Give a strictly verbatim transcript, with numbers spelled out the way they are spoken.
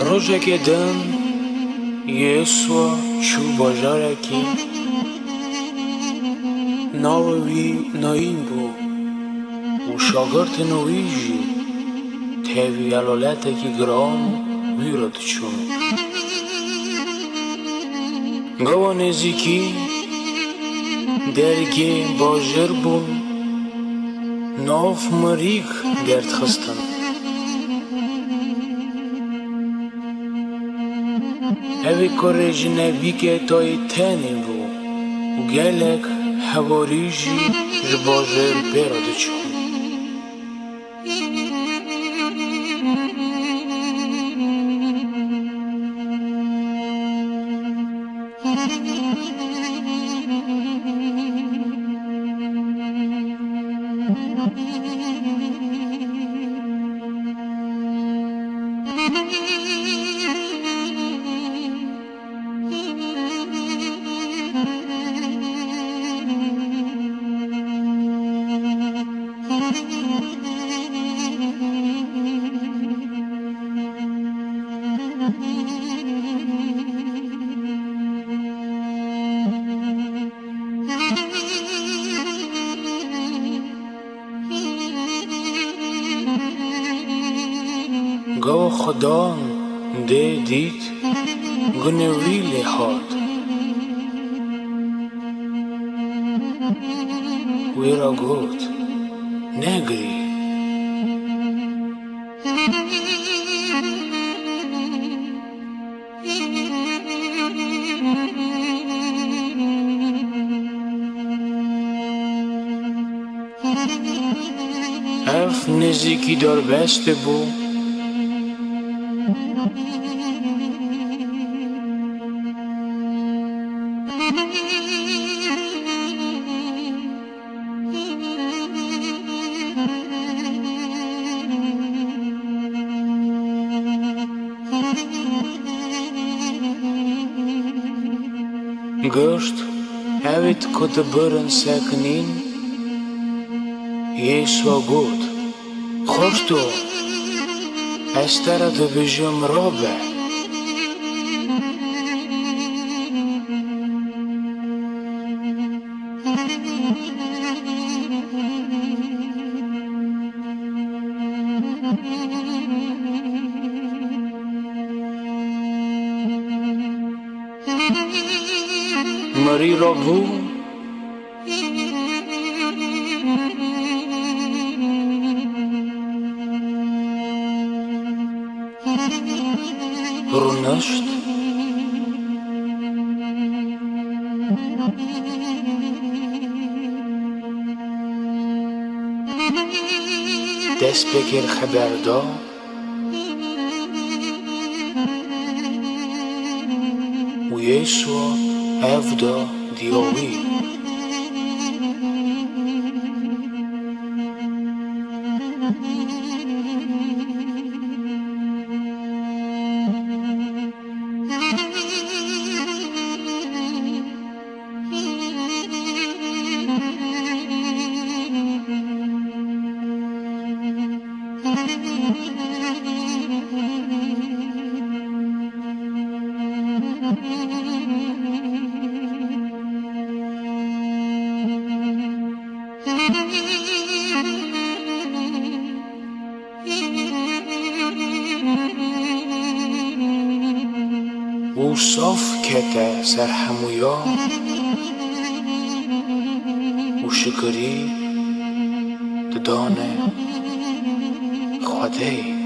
Rojekê din Yêsûa çû bajarekî navê wî Nayîn bû û şagirtên wî jî tevî elaletekî giran wî re diçûn. Gawa nêzîkî dergê bajêr bûn, nav mirîk derdixistin. Evê kurê jinebîke tayê tenê bû û gelek hewarî jî ji bajêr pê re diçûn. Gawa Xudan dê dît, gunê wî lê hat. Wî re got, "Negirî." Ev nêzîkî darbestê bû. Girt, ew ê ku dibirin sekinîn, Yêsûa got, "Xorto, ez te re dibêjim, rabe." Mirî rabû. Rûnişt. Dest pê kir xeber da. Û Yêsûa ev da diya wî. Û saf kete ser hemûya û şikirî didane Xwedê.